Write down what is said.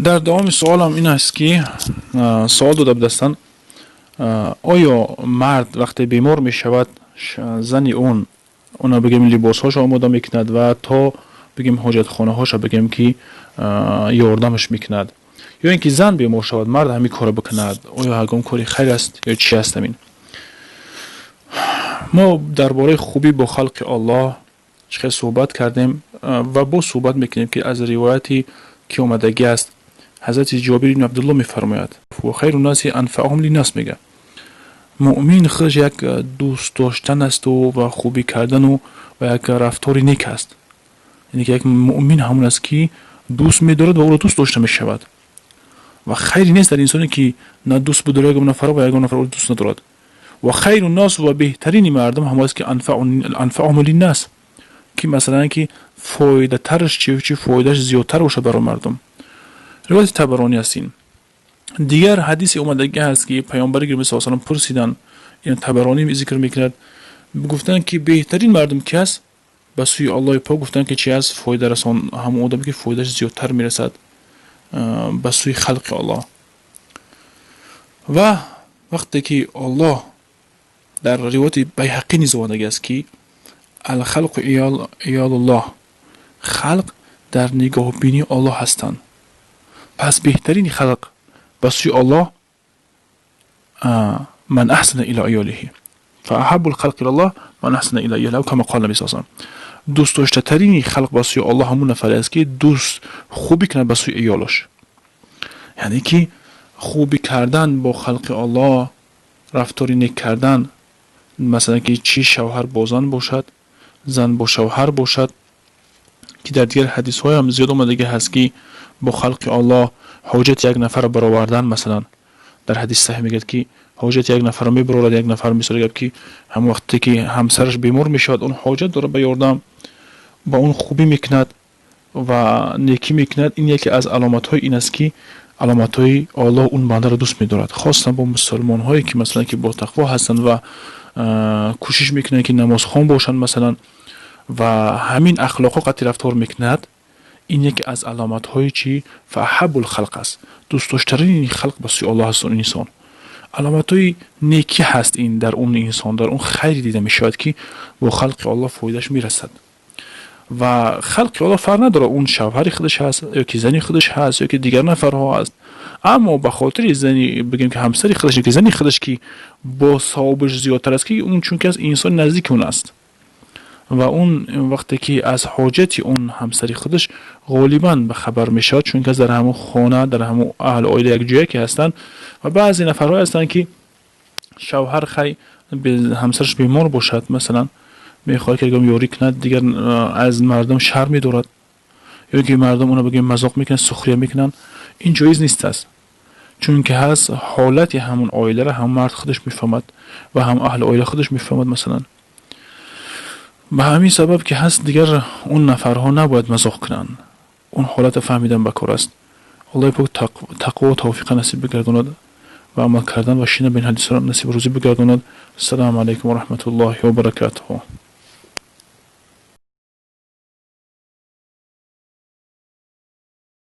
Дар давоми суолам ин аст, ки суол дода будастанд: оё мард вақте бемор мешавад, зани он она, бигем, либосҳошо омода мекунад ва то, бигем, ҳоҷатхонаҳоша, бигем, ки ёрдамаш мекунад, ё ин ки зан бемор шавад, мард ҳамин корро бикунад, оё ягон кори хайр аст ё чи аст? Ҳамин мо дар бораи хубӣ бо халқи Аллоҳ чӣ хел суҳбат кардем ва боз суҳбат мекунем, ки аз ривояти ки омадагӣ аст, ҳазрати Ҷобир ибни Абдулло мефармояд: خير الناس أنفعهم للناس. Мега, муъмин худаш як дӯст доштан асту ва хубӣ кардану ва як рафтори нек аст. Яъне ки як муъмин ҳамон аст, ки дӯст медорад ва ӯро дӯст дошта мешавад. Ва хайре нест дар инсоне, ки на дӯст бидорад ягон нафарро ва ягон нафар ӯро дӯст надорад. وخير الناس, ва беҳтарини мардум ҳамон аст, ки أنفعهم للناس, ки масалан ки фоидатараш чи фоидааш зиёдтар бошад барои мардум. Ривояти Табаронӣ аст ин. Дигар ҳадисе омадагӣ ҳаст, ки паёмбари гиромӣ са салам пурсиданд, ин Табаронӣ зикр мекунад, гуфтанд, ки беҳтарин мардум ки аст ба сӯи Аллоҳи пок? Гуфтанд, ки чи аст фоидарасон? Ҳамон одаме, ки фоидааш зиёдтар мерасад ба сӯи халқи Аллоҳ. Ва вақте ки Аллоҳ дар ривояти Байҳақӣ низ омадагӣ аст, ки الخلق عيال الله, халқ дар нигоҳбинии Оллоҳ ҳастанд. Пас беҳтарини халқ ба сӯи Оллоҳ من أحسن إلى عياله، فأحب الخلق إلى الله من أحسن إلى عياله، كما قال النبي صلى. Дӯст доштатарини халқ ба сӯи Оллоҳ ҳамун нафаре аст, ки дӯст хубӣ кунад ба сӯи иёлаш. Яъне ки хубӣ кардан бо халқи Оллоҳ, рафтори нек кардан, масалан, ки чӣ шавҳар бо зан бошад, зан бо шавҳар бошад, ки дар дигар ҳадисҳоям зиёд омадагӣ ҳаст, ки бо халқи Оллоҳ ҳоҷати як нафарро баровардан. Масалан, дар ҳадиси саҳеҳ мегӯяд, ки ҳоҷати як нафарро мебарорад як нафар. Мисоли гап, ки ҳамон вақте ки ҳамсараш бемор мешавад, он ҳоҷат дорад ба ёрдам, ба он хубӣ мекунад ва некӣ мекунад. Ин яке аз аломатҳои ин аст, ки аломатҳои Оллоҳ он бандаро дӯст медорад, хоссан бо мусулмонҳое, ки масалан ки бо тақво ҳастанд ва кӯшиш мекунанд, ки намозхон бошанд, масалан, ва ҳамин ахлоқҳо қатъи рафтор мекунад. Ин яке аз аломатҳои чи فأحب الخلق аст, дӯстдоштарини халқ ба сӯи Оллоҳ аст он инсон. Аломатҳои некӣ ҳаст ин дар он инсон, дар он хайре дида мешавад, ки бо халқи Оллоҳ фоидааш мерасад. Ва халқи Оллоҳ фарқ надорад, он шавҳари худаш ҳаст ё ки зани худаш ҳаст ё ки дигар нафарҳо ҳаст. Аммо ба хотири зани, бигем, ки ҳамсари худаш ки зани худаш, ки бо савобаш зиёдтар аст, ки он чунки аз инсони наздики он аст. Ва он вақте ки аз ҳоҷати он ҳамсари худаш ғолибан ба хабар мешавад, чунки аз дар ҳамон хона, дар ҳамон аҳли оила якҷоя ки ҳастанд. Ва баъзе нафарҳое ҳастанд, ки шавҳар хай ҳамсараш бемор бошад, масалан, мехоҳад, ки ягон ёрӣ кунад, дигар аз мардум шарм медорад ё ки мардум онро, бигем, мазоқ мекунанд, сухрия мекунанд. Ин ҷоиз нест аст, чунки ҳаст ҳолати ҳамон оиларо ҳам мард худаш мефаҳмад ва ҳам аҳли оила худаш мефаҳмад. Масалан, ба ҳамин сабаб ки ҳаст, дигар он нафарҳо набояд мазоқ кунанд, он ҳолата фаҳмидан ба кор аст. Аллоҳи пок тақво тавфиқа насиб бигардонад ва амал кардан ва шина ба ин ҳадисҳоро насиб рӯзӣ бигардонад. Ассалому алайкум ва раҳматуллоҳи ва баракатуҳу.